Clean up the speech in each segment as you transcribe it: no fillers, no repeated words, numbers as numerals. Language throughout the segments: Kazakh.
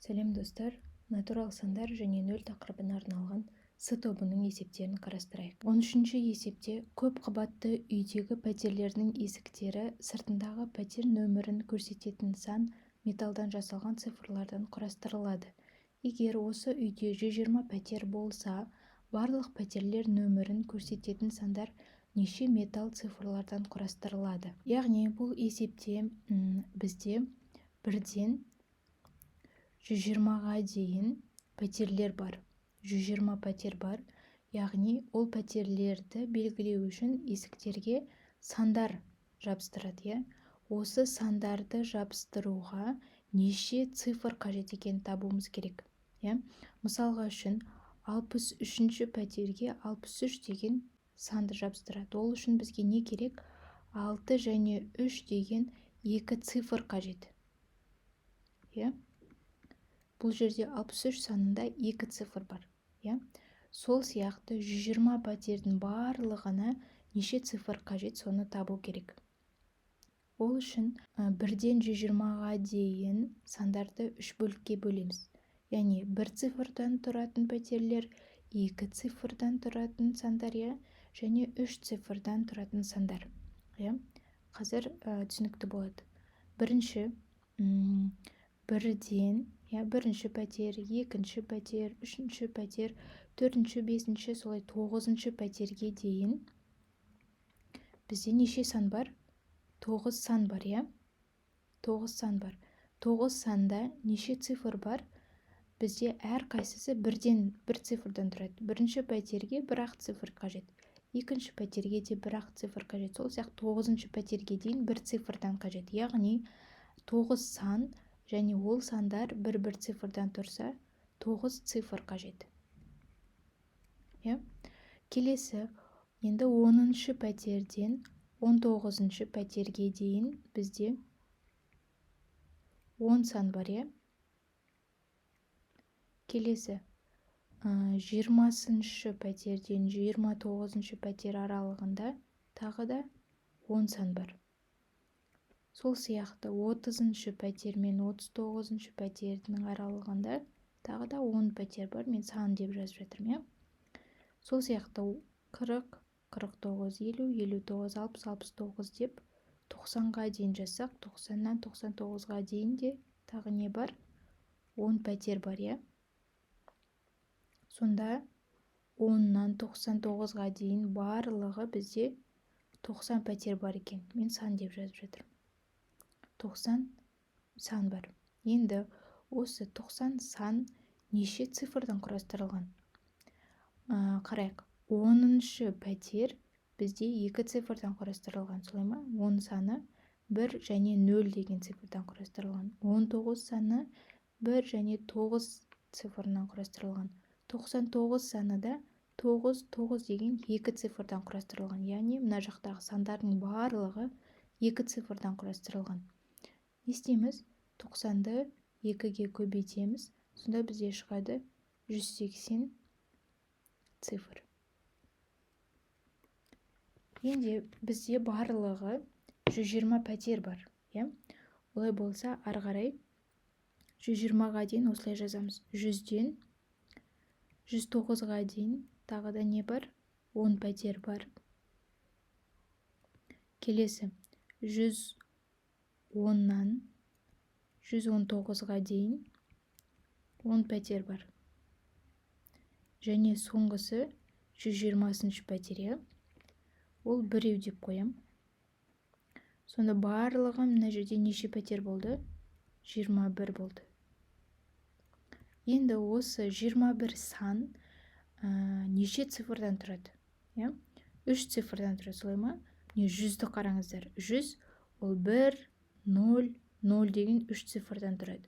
Сәлем, достар! Натурал сандар және нөл тақырыбына арналған С тобының есептерін қарастырайық. 13-ші есепте көп қабатты үйдегі пәтерлердің есіктері сыртындағы пәтер нөмірін көрсететін сан металдан жасалған цифрлардан құрастырылады. Егер осы үйде 120 пәтер болса, барлық пәтерлер нөмірін көрсететін сандар неше металл цифрлардан құрастырылады? Яғни бұл есепте бізде бірден 120-ға дейін пәтерлер бар. 120 пәтер бар. Яғни ол пәтерлерді белгілеу үшін есіктерге сандар жабыстырады, иә? Осы сандарды жабыстыруға неше цифр қажет екенін табуымыз керек, иә? Мысалға үшін 63-ші пәтерге 63 деген санды жабыстырады. Ол үшін бізге не керек? 6 және 3 деген екі цифр қажет. Иә? Бұл жерде 63 санында екі цифр бар. Иә? Сол сияқты 120 пәтердің барлығына неше цифр қажет, соны табу керек. Ол үшін бірден 120-ға дейін сандарды үш бөлікке бөлеміз. Яғни бір цифрдан тұратын пәтерлер, екі цифрдан тұратын сандар, иә, және үш цифрдан тұратын сандар. Иә? Қазір түсінікті болады. Бірінші, бірден, иә, бірінші пәтер, екінші пәтер, үшінші пәтер, төртінші, бесінші, солай тоғызыншы пәтерге дейін бізде неше сан бар? 9 сан бар, иә? 9 сан бар. 9 санда неше цифр бар? Бізде әр қайсысы бірден бір цифрдан тұрады. Бірінші пәтерге бір-ақ цифр қажет. Екінші пәтерге де бір-ақ цифр қажет. Сол сияқты тоғызыншы пәтерге дейін бір цифрдан қажет. Яғни 9 сан және ол сандар бір-бір цифрдан тұрса, 9 цифр қажет. Иә? Келесі, енді 10-шы пәтерден 19-шы пәтерге дейін бізде 10 сан бар, иә? Келесі, 20-шы пәтерден 29-шы пәтер аралығында тағы да 10 сан бар. Сол сияқты 30-шы пәтер мен 39-шы пәтердің аралығында тағы да 10 пәтер бар. Мен сан деп жазып жатырмын, иә? Сол сияқты 40, 49, 50, 59, 60, 69 деп 90-ға дейін жазсақ, 90-нан 99-ға дейін де тағы не бар? 10 пәтер бар, иә? Сонда 10-нан 99-ға дейін барлығы бізде 90 пәтер бар екен. Мен сан деп жазып жатырмын. 90 сан бар. Енді осы 90 сан неше цифрдан құрастырылған? Қарайық. 10-шы пәтер бізде екі цифрдан құрастырылған, солай ма? 10 саны 1 және 0 деген цифрдан құрастырылған. 19 саны 1 және 9 цифрынан құрастырылған. 99 саны да 9, 9 деген екі цифрдан құрастырылған. Яғни мына жақтағы сандардың барлығы екі цифрдан құрастырылған. Не істейміз? 90-ды 2-ге көбейтеміз. Сонда бізде шығады 180 цифр. Енді бізде барлығы 120 пәтер бар, иә? Олай болса, ары қарай 120-ға дейін осылай жазамыз. 100-ден 109-ға дейін тағы да не бар? 10 пәтер бар. Келесі 110-нан 119-ға дейін 10 пәтер бар. Және соңғысы 120-шы пәтер, иә? Ол біреу деп қоям. Сонда барлығы мына жерде неше пәтер болды? 21 болды. Енді осы 21 сан неше цифрдан тұрады? Иә? 3 цифрдан тұрады, солай ма? Міне, 100-ді қараңыздар. 100 ол 1, 0, 0 деген 3 цифрдан тұрады.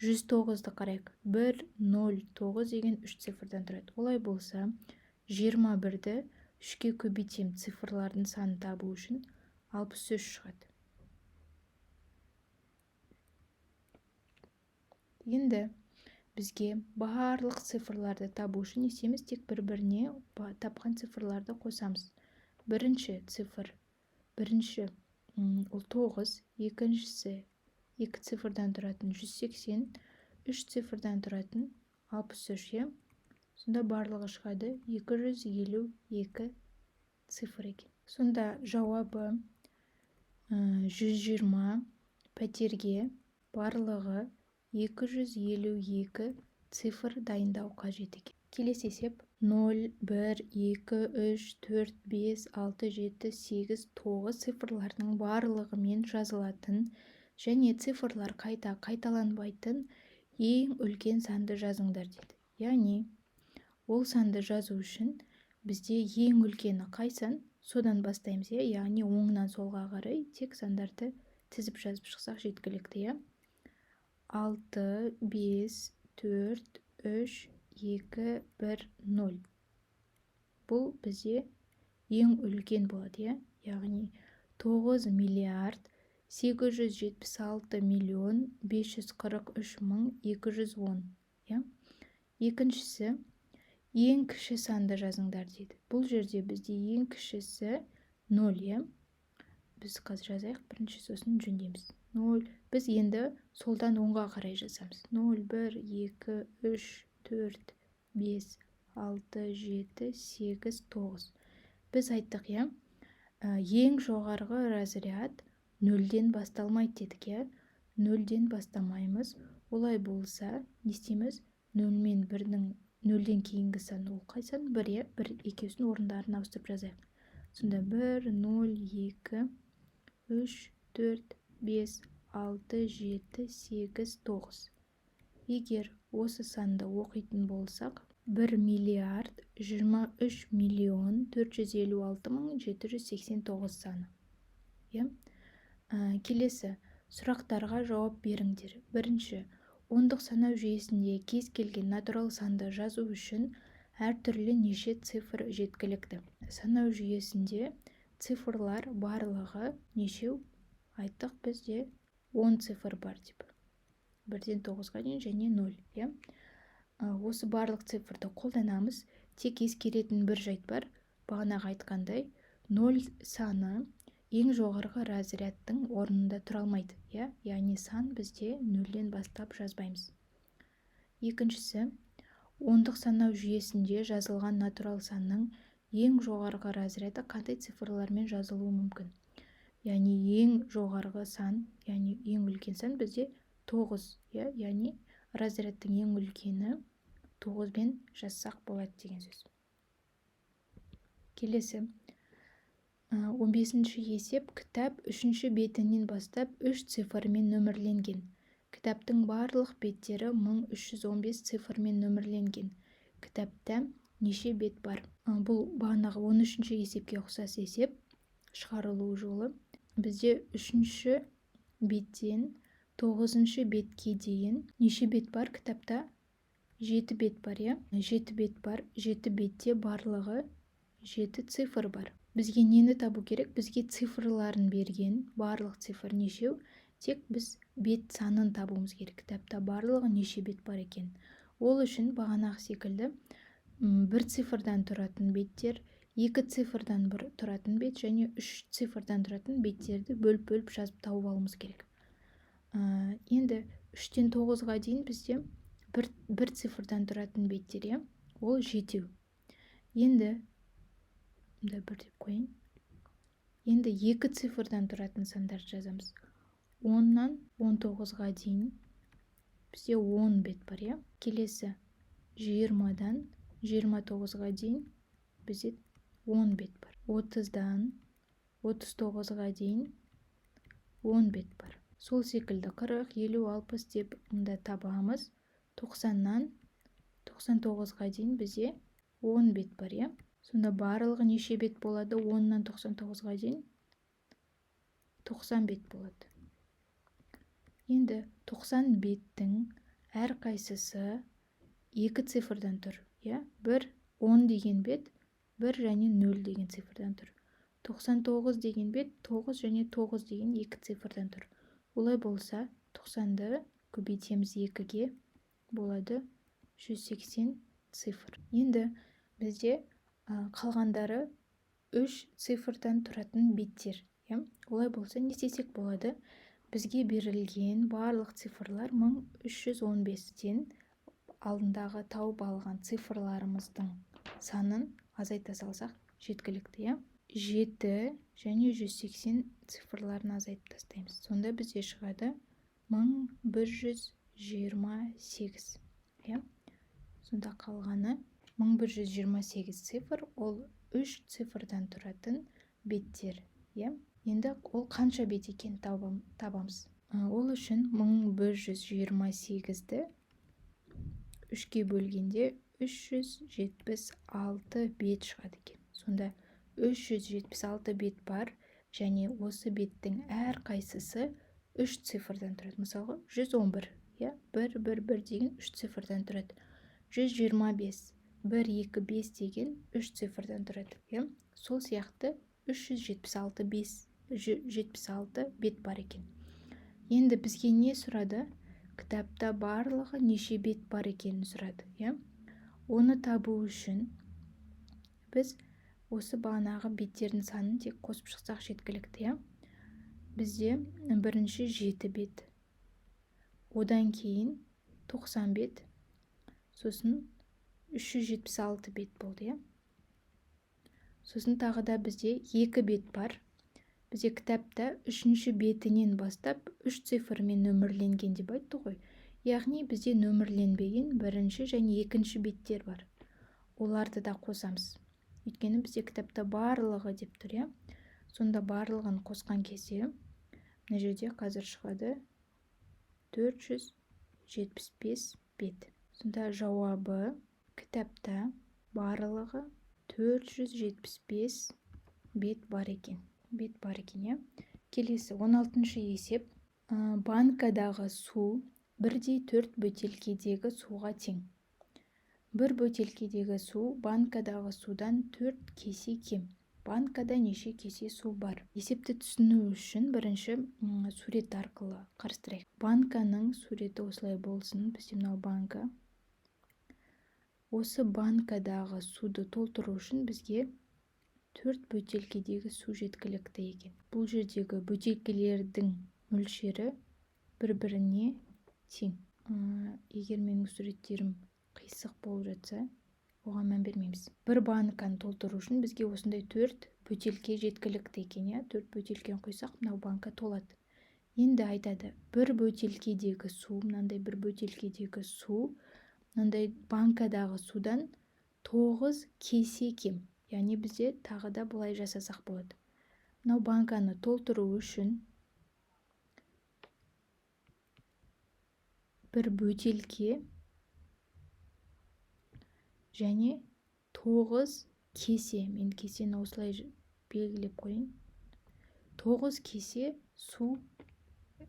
109-ды қарайық. 1, 0, 9 деген 3 цифрдан тұрады. Олай болса, 21-ді 3-ке көбейтем, цифрлардың санын табу үшін 63 шығады. Енді бізге барлық цифрларды табу үшін не істейміз? Тек бір-біріне тапқан цифрларды қосамыз. Бірінші цифр, бірінші, ол 9, екіншісі екі цифрдан тұратын 180, Үш цифрдан тұратын 63, иә. Сонда барлығы шығады 252 цифр екен. Сонда жауабы 120 пәтерге барлығы 252 цифр дайындау қажет екен. Келесі есеп: 0, 1, 2, 3, 4, 5, 6, 7, 8, 9 цифрларының барлығымен жазылатын және цифрлар қайта қайталанбайтын ең үлкен санды жазыңдар дейді. Яғни ол санды жазу үшін бізде ең үлкені қай сан, содан бастаймыз, иә. Яғни оңнан солға қарай тек сандарды тізіп жазып шықсақ жеткілікті, иә. 6, 5, 4, 3, 2, 1, 0. Бұл бізде ең үлкен болады, иә. Яғни 9 миллиард 876 миллион 543 мың 210, иә. Екіншісі: ең кіші санды жазыңдар дейді. Бұл жерде бізде ең кішісі 0, иә. Біз қазір жазайық бірінші, сосын жөндейміз. 0. Біз енді солдан оңға қарай жазамыз: 0, 1, 2, 3, 4, 5, 6, 7, 8, 9. Біз айттық, иә, ең жоғарғы разряд нөлден басталмайды дедік, иә. Нөлден бастамаймыз. Олай болса, не істейміз? Нөл мен бірдің, нөлден кейінгі сан ол қай сан? Бір, иә, бір. Екеуісінің орындарын ауыстырып жазайық. Сонда бір, нөл, екі, үш, төрт, бес, алты, жеті, сегіз, тоғыз. Егер осы санды оқитын болсақ, 1 миллиард 23 миллион 456 мың 789 саны, иә. Келесі сұрақтарға жауап беріңдер. Бірінші: ондық санау жүйесінде кез келген натурал санды жазу үшін әртүрлі неше цифр жеткілікті? Санау жүйесінде цифрлар барлығы нешеу? Айттық, бізде 10 цифр бар деп, бірден тоғызға дейін және нөл, иә. Осы барлық цифрды қолданамыз. Тек ескеретін бір жайт бар: бағанағы айтқандай, нөл саны ең жоғарғы разрядтың орнында тұра алмайды, иә. Яғни сан бізде нөлден бастап жазбаймыз. Екіншісі: ондық санау жүйесінде жазылған натурал санның ең жоғарғы разряды қандай цифрлармен жазылуы мүмкін? Яғни ең жоғарғы сан, яғни ең үлкен сан бізде тоғыз, иә. Яғни разрядтың ең үлкені тоғызбен жазсақ болады деген сөз. Келесі, 15-есеп. Кітап үшінші бетінен бастап үш цифрмен нөмірленген. Кітаптың барлық беттері 1315 цифрмен нөмірленген. Кітапта неше бет бар? Бұл бағанағы 13-есепке ұқсас есеп, шығарылу жолы. Бізде үшінші беттен тоғызыншы бетке дейін неше бет бар кітапта? Жеті бет бар, иә, жеті бет бар. Жеті бетте барлығы жеті цифр бар. Бізге нені табу керек? Бізге цифрларын берген, барлық цифр нешеу. Тек біз бет санын табуымыз керек, кітапта барлығы неше бет бар екен. Ол үшін бағанағы секілді бір цифрдан тұратын беттер, екі цифрдан бір тұратын бет және үш цифрдан тұратын беттерді бөліп-бөліп жазып тауып алуымыз керек. Енді 3-тен 9-ға дейін бізде бір цифрдан тұратын беттер, иә, ол жетеу. Енді мында бір деп қояйын. Енді екі цифрдан тұратын сандарды жазамыз. 10-нан 19-ға дейін бізде 10 бет бар, иә. Келесі 20-дан 29-ға дейін бізде 10 бет бар. 30-дан 39-ға дейін 10 бет бар. Сол секілді 40, 50, 60 деп мында табамыз. 90-нан 99-ға дейін бізде 10 бет бар, иә. Сонда барлығы неше бет болады? 10-нан 99-ға дейін 90 бет болады. Енді 90 беттің әрқайсысы екі цифрдан тұр, иә. Бір 10 деген бет бір және 0 деген цифрдан тұр. 99 деген бет 9 және 9 деген екі цифрдан тұр. Олай болса, 90-ды көбейтеміз екіге, болады 180 цифр. Енді бізде қалғандары үш цифрдан тұратын беттер, иә. Олай болса, не істесек болады? Бізге берілген барлық цифрлар 1315-тен алдындағы тауып алған цифрларымыздың санын азайта салсақ жеткілікті, иә? 7 және 180 цифрларын азайтып тастаймыз. Сонда бізде шығады 1128, иә? Сонда қалғаны 1128 цифр, ол 3 цифрдан тұратын беттер, иә? Енді ол қанша бет екенін табамыз. Ол үшін 1128-ді 3-ке бөлгенде 376 бет шығады екен. Сонда 376 бет бар, және осы беттің әр қайсысы 3 цифрдан тұрады. Мысалға 111, иә, 1, 1, 1 деген 3 цифрдан тұрады. 125, 1, 2, 5 деген 3 цифрдан тұрады, иә. Сол сияқты 376 бет бар екен. Енді бізге не сұрады? Кітапта барлығы неше бет бар екенін сұрады, иә. Оны табу үшін біз осы бағанағы беттердің санын тек қосып шықсақ жеткілікті, иә. Бізде бірінші 7 бет, одан кейін 90 бет, сосын 376 бет болды, иә. Сосын тағы да бізде 2 бет бар. Бізде кітапта 3-ші бетінен бастап 3 цифрмен нөмірленген деп айтты ғой. Яғни бізде нөмірленбеген бірінші және екінші беттер бар. Оларды да қосамыз. Өйткені бізде кітапта барлығы деп тұр, иә. Сонда барлығын қосқан кезде мына жерде қазір шығады 475 бет. Сонда жауабы кітапта барлығы 475 бет бар екен. Бет бар екен, иә. Келесі 16-шы есеп. Банкадағы су бірдей 4 бөтелкедегі суға тең. Бір бөтелкедегі су банкадағы судан 4 кесе кем. Банкада неше кесе су бар? Есепті түсіну үшін бірінші сурет арқылы қарастырайық. Банканың суреті осылай болсын. Бізде мынау банка. Осы банкадағы суды толтыру үшін бізге 4 бөтелкедегі су жеткілікті екен. Бұл жердегі бөтелкелердің мөлшері бір-біріне тең. Егер менің суреттерім қисық болып жатса, оған мән бермейміз. Бір банканы толтыру үшін бізге осындай 4 бөтелке жеткілікті екен, иә. 4 бөтелкені құйсақ, мынау банка толады. Енді айтады, бір бөтелкедегі су, мынандай бір бөтелкедегі су, мынандай банкадағы судан 9 кесе кем. Яғни бізде тағы да бұлай жасасақ болады. Мынау банканы толтыру үшін бір бөтелке және 9 кесе, мен кесені осылай белгілеп қояйын. 9 кесе су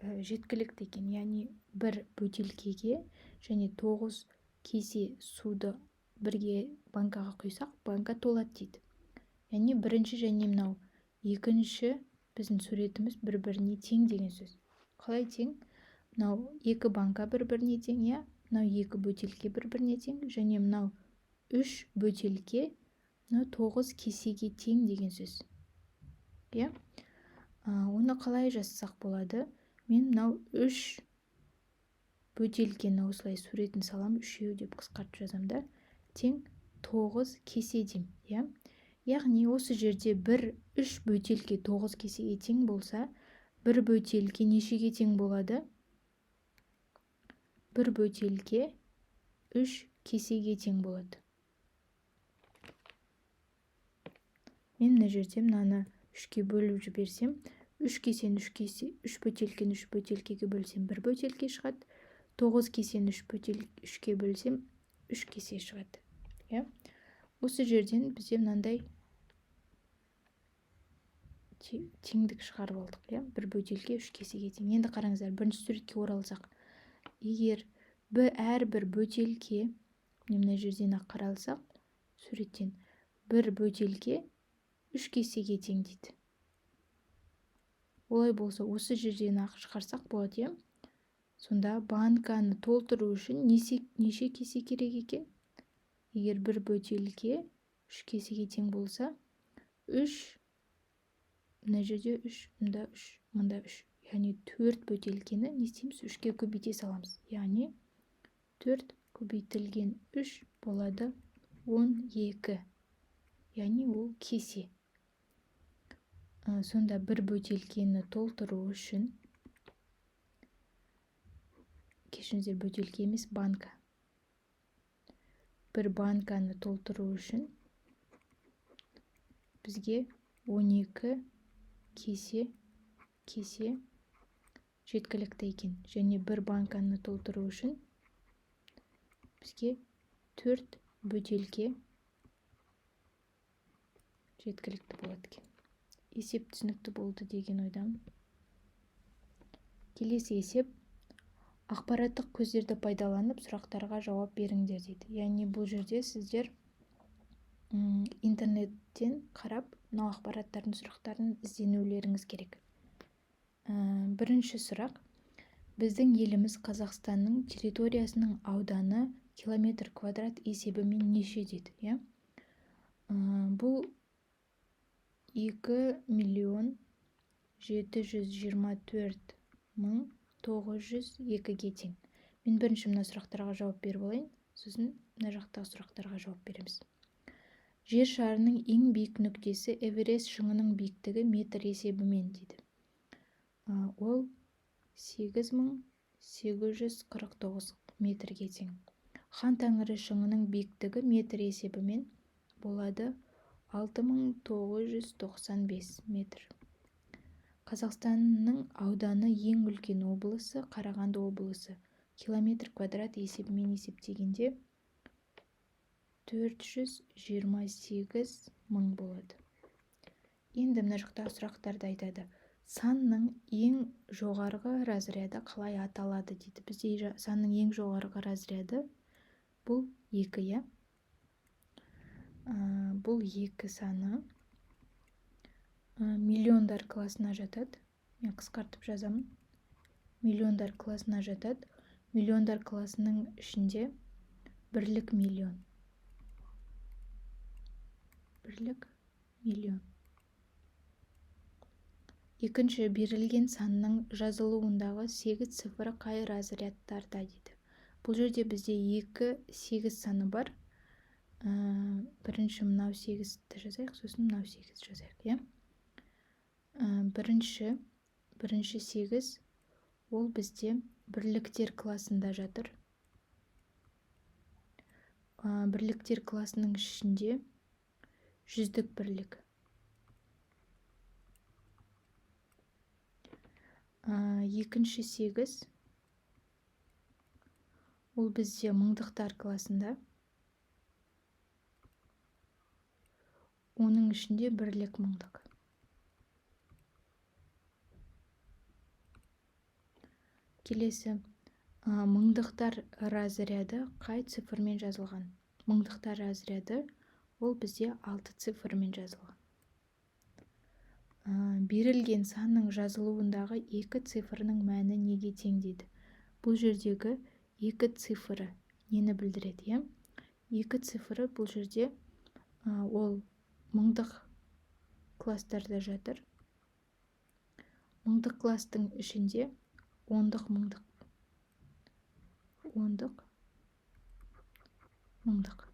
жеткілікті екен. Яғни бір бөтелкеге және 9 кесе суды бірге банкаға құйсақ, банка толады дейді. Яғни бірінші және мынау екінші біздің суретіміз бір-біріне тең деген сөз. Қалай тең? Мынау екі банка бір-біріне тең, иә? Мынау екі бөтелке бір-біріне тең, және мынау 3 бөтелке мынау 9 кесеге тең деген сөз. Иә? Оны қалай жазсақ болады? Мен мынау 3 бөтелкені осылай суретін салам, үшеу деп қысқартып жазам да, тең 9 кесе деймін, иә? Яғни осы жерде бір 3 бөтелке 9 кесеге тең болса, бір бөтелке нешеге тең болады? Бір бөтелке 3 кесеге тең болады. Мен мына жерде мынаны 3-ке бөліп жіберсем, 3 кесені 3 кесе, 3 бөтелкені 3 бөтелкеге бөлсем, бір бөтелке шығады. 9 кесені 3-ке бөлсем, 3 кесе шығады. Иә? Осы жерден бізде мынандай теңдік шығарып алдық, иә? Бір бөтелке 3 кесеге тең. Енді қараңыздар, бірінші суретке оралсақ, егер әрбір бөтелке, мына жерден ақ қаралсақ, суреттен бір бөтелке 3 кесеге тең дейді. Олай болса, осы жерден ақ шығарсақ болады, иә? Сонда банканы толтыру үшін неше кесе керек екен? Егер бір бөтелке 3 кесеге тең болса, 3, мына жерде 3, мында 3, мында 3. Яғни 4 бөтелкені не істейміз? 3-ке көбейте саламыз. Яғни 4 көбейтілген 3 болады 12. Яғни ол кесе. Сонда бір бөтелкені толтыру үшін, кешіріңіздер, бөтелке емес, банка. Бір банканы толтыру үшін бізге 12 кесе жеткілікті екен. Және бір банканы толтыру үшін бізге 4 бөтелке жеткілікті болады екен. Есеп түсінікті болды деген ойдамын. Келесі есеп. Ақпараттық көздерді пайдаланып сұрақтарға жауап беріңдер дейді. Яғни бұл жерде сіздер интернеттен қарап мынау ақпараттардың сұрақтарын ізденулеріңіз керек. Бірінші сұрақ. Біздің еліміз Қазақстанның территориясының ауданы километр квадрат есебімен неше дейді, иә? Бұл 2 724 902-ге тең. Мен бірінші мына сұрақтарға жауап беріп алайын, сосын мына жақтағы сұрақтарға жауап береміз. Жер шарының ең биік нүктесі Эверест шыңының биіктігі метр есебімен дейді. Ол 8849 метрге тең. Хан Тәңірі шыңының биіктігі метр есебімен болады 6995 метр. Қазақстанның ауданы ең үлкен облысы Қарағанды облысы. Километр квадрат есебімен есептегенде 428 мың болады. Енді мына жақтағы сұрақтарды айтады. Санның ең жоғарғы разряды қалай аталады дейді. Бізде санның ең жоғарғы разряды бұл 2, иә? Бұл 2 саны миллиондар классына жатады. Мен қысқартып жазамын. Миллиондар классына жатады. Миллиондар классының ішінде бірлік миллион. Бірлік миллион. Екінші, берілген санның жазылуындағы 8 цифры қай разрядтарда дейді. Бұл жерде бізде 2 8 саны бар. Бірінші мынау 8-ті жазайық, сосын мынау 8 жазайық, иә? Бірінші 8 ол бізде бірліктер классында жатыр. Бірліктер классының ішінде жүздік бірлік. Екінші 8 ол бізде мыңдықтар классында. Оның ішінде бірлік мыңдық. Келесі, мыңдықтар разряды қай цифрмен жазылған? Мыңдықтар разряды ол бізде 6 цифрмен жазылған. Берілген санның жазылуындағы 2 цифрының мәні неге тең дейді. Бұл жердегі 2 цифры нені білдіреді, иә? 2 цифры бұл жерде ол мыңдық класстарда жатыр. Мыңдық класстың ішінде ондық мыңдық. Ондық мыңдық.